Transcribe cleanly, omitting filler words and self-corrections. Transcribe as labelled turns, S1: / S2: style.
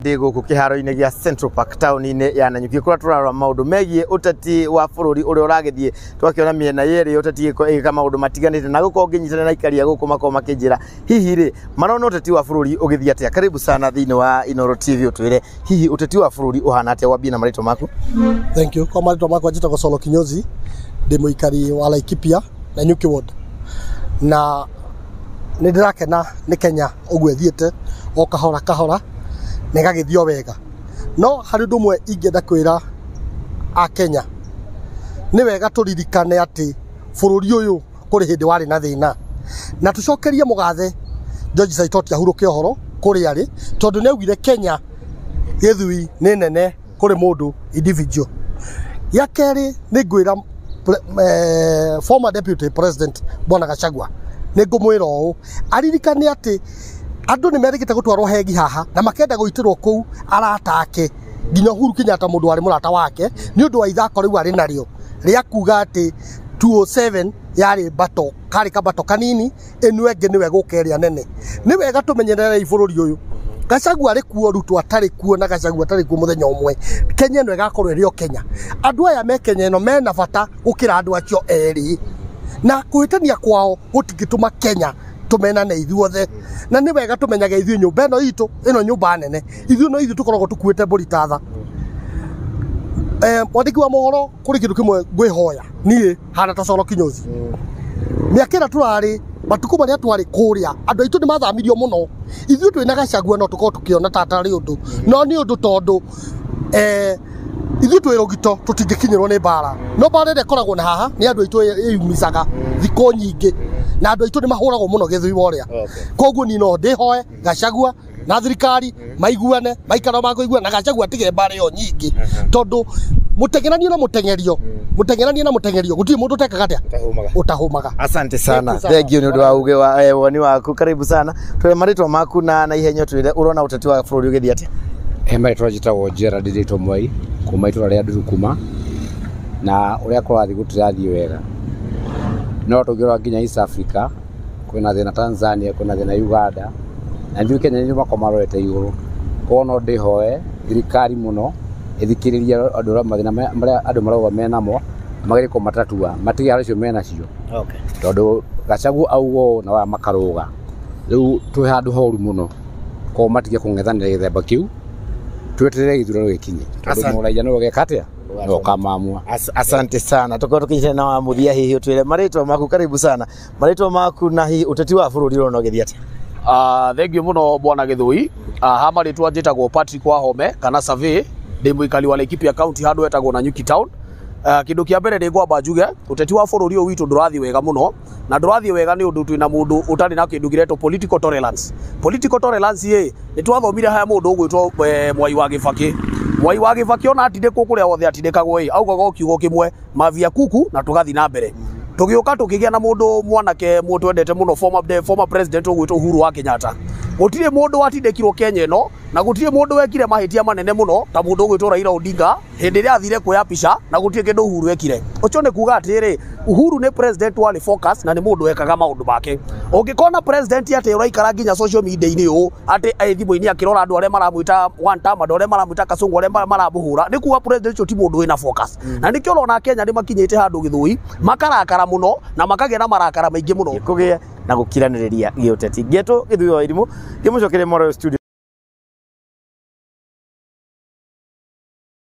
S1: Ndĩ gũkũ kĩharo-inĩ gĩa Central Park taũni-inĩ ya Nanyuki, kũrĩa tũrarora maũndũ megiĩ ũteti wa bũrũri ũrĩa ũragĩthiĩ. Twakĩona mĩena yerĩ ũteti ĩgĩka maũndũ matiganĩte, na gũkorwo ngĩnyitanĩra na aikari a gũkũ makorwo makĩnjĩra hihi rĩ marona ũteti wa bũrũri ũgĩthiĩ atĩa. Karibu sana thĩinĩ wa Inooro TV, ũtwĩre hihi ũteti wa bũrũri ũhana atĩa, wambie na marĩtwa maku.
S2: Thank you. Kwa marĩtwa makwa njĩtagwo Solo Kinyozi, ndĩ mũikari wa Laikipia na Nyuki Ward. Na nĩ ndĩrakena nĩ Kenya ũguo ĩthiĩte o kahora kahora na ĩgagĩthiĩ o wega. No harĩ ũndũ ũmwe ingĩenda kwĩra a Kenya, nĩ wega tũririkane atĩ bũrũri ũyũ kũrĩ hĩndĩ warĩ na thĩna, na tũcokerie mũgathe George Saitoti ahurũke ũhoro kũrĩa arĩ, tondũ nĩ augire Kenya gĩthui nĩ nene kũrĩ mũndũ individual. Gĩa kerĩ, nĩ ngwĩra former Deputy President Bwana Gachagua, nĩ ngũmwĩra ũũ aririkane atĩ andũ nĩ merĩgĩte gũtwarwo hegi haha na makenda gũitĩrwo kũu arata ake, nginya Uhuru Kenyatta, mũndũ warĩ mũrata wake, nĩ ũndũ wa ithako rĩu arĩ narĩo rĩa kuga atĩ 207 yarĩ bato, karĩ kabato kanini, ĩno ĩngĩ nĩwe gũka ĩrĩa nene. Nĩ wega tũmenyerere bũrũri ũyũ. Gachagua arĩ kuo, Ruto atarĩ kuo, na Gachagua atarĩ kuo, mũthenya ũmwe Kenya ĩno ĩgakorwo ĩrĩ o Kenya. Andũ aya me Kenya ĩno mena bata gũkĩra andũ acio erĩ, na kũhĩtania kwao gũtingĩtũma Kenya tũmenane ithuothe. Na nĩ wega tũmenyage ithuĩ nyũmba ĩno itũ, ĩno nyũmba nene, ithuĩ no ithuĩ tũkoragwo tũkuĩte mbũri ta tha. Mwandĩki wa mohoro, kũrĩ kĩndũ kĩmwe ngwĩhoya niĩ hana ta Coro Kinyozi. Mĩaka ĩrĩa tũrarĩ, matukũ marĩa twarĩ kũrĩa, andũ aitũ nĩ mathamirio mũno. Ithuĩ twĩna Gachagua no tũkorwo tũkĩona ta tarĩ ũndũ, no nĩ ũndũ tondũ ithuĩ twĩ rũgito, tũtingĩkinyĩrwo nĩ mbara. No mbara ĩrĩa ĩkoragwo na haha nĩ andũ aitũ ĩyumicaga thikũ nyingĩ, na andũ aitũ nĩ mahũragwo mũno gĩthui worĩa. Koguo niĩ no ndĩhoe Gachagua na thirikari maiguane, maikara makũiguana, na Gachagua atige mbara ĩyo nyingĩ, tondũ mũteng'eranio na mũteng'erio, mũteng'erania na mũteng'erio, gũtirĩ mũndũ ũtekaga atĩa ũtahũmaga.
S1: Asante sana.
S2: Thank you sana.
S1: Thank you nĩ ũndũ wa uge wa woni waku. Karibu sana. Twĩre marĩtwa maku na ihenya twĩre ũrona ũteti wa bũrũri ũgĩthiĩ atĩa.
S3: He marĩtwa, njĩtagwo Gerald Ndĩtũ Mwai kuma itũra rĩa Ndurukuma, na ũrĩa kũrathiĩ gũtirathiĩ wega. No tũngĩrora nginya East Africa kwĩna thĩna, Tanzania kwĩna thĩna, Uganda, na ithuĩ Kenya nĩ makwa marorete igũrũ. Koguo no ndĩhoe thirikari mũno ĩthikĩrĩrie andũ arĩa mathĩna marĩa andũ marauga menamo, magerie kũmatatua, matige haro icio menacio, tondũ Gachagua auga ũũ na waya makarũga. Rĩu twĩ handũ horu mũno, koguo matige kũng'ethanĩra gĩthemba kĩu, tweterere gĩthurano gĩkinye, tondũ
S1: Asante.
S3: mũraia nĩwe ũgeka atĩa, nĩwe ũkamamua.
S1: Asante sana. Tukorwo tukinyitana na wa mũthia, hihi ũtwĩre marĩtwa maku. Karibu sana, marĩtwa maku na hihi ũteti wa bũrũri ũrona ũgĩthiĩ atĩa.
S4: Thengiũ mũno, bwana Gĩthũi. Ha marĩtwa njĩtagwo Patrick Wahome kana Survey, ndĩ mũikari wa Laikipia County handũ hetagwo Nanyuki Town. Kĩndũ kĩa mbere nĩ ngwamba njuge ũteti wa bũrũri ũyũ witũ ndũrathiĩ wega mũno, na ndũrathiĩ wega nĩ ũndũ twĩna mũndũ ũtarĩ na kĩndũ kĩretwo political tolerance. Political tolerance ĩ nĩ twathomire haya mũndũ ũgwĩtwo Mwai wa Gĩbakĩ. Mwai wa Gĩbakĩ ona atindĩkwo kũrĩa wothe atindĩkagwo ĩ, augaga o kiugo kĩmwe, mavia kuku, na tũgathiĩ na mbere. Tũgĩũka tũkĩgĩa na mũndũ mwanake mũndũ twendete mũno, former president ũgwĩtwo Uhuru wa Kenyatta. Gũtirĩ mũndũ watindĩkirwo Kenya ĩno na gũtirĩ mũndũ wekire mahĩtia manene mũno ta mũndũ ũgwĩtwo Raila Odinga hĩndĩ ĩrĩa athire kuoya pica, na gũtirĩ kĩndũ Uhuru ekire. Ũcio nĩ kuga atĩrĩ, Uhuru nĩ president warĩ focus na nĩ mũndũ wekaga maũndũ make. Ũngĩkona president atĩ ũraikara nginya social media-inĩ ũũ atĩ ĩ thimũ-inĩ akĩrora andũ arĩa maramwĩta one term, andũ arĩa maramwĩta kasũngũ, arĩa maramũhũra, nĩ kuga president ũcio ti mũndũ wĩna focus. Na nĩkĩo ũrona Kenya nĩ makinyĩte handũ gĩthũi makarakara mũno na makagĩa na marakara maingĩ mũno.
S1: Kũgĩe na gũkiranĩrĩria gĩũteti. Ngĩetwo Gĩthuĩ wa Irimũ, ngĩmũcokeria Moro Studio.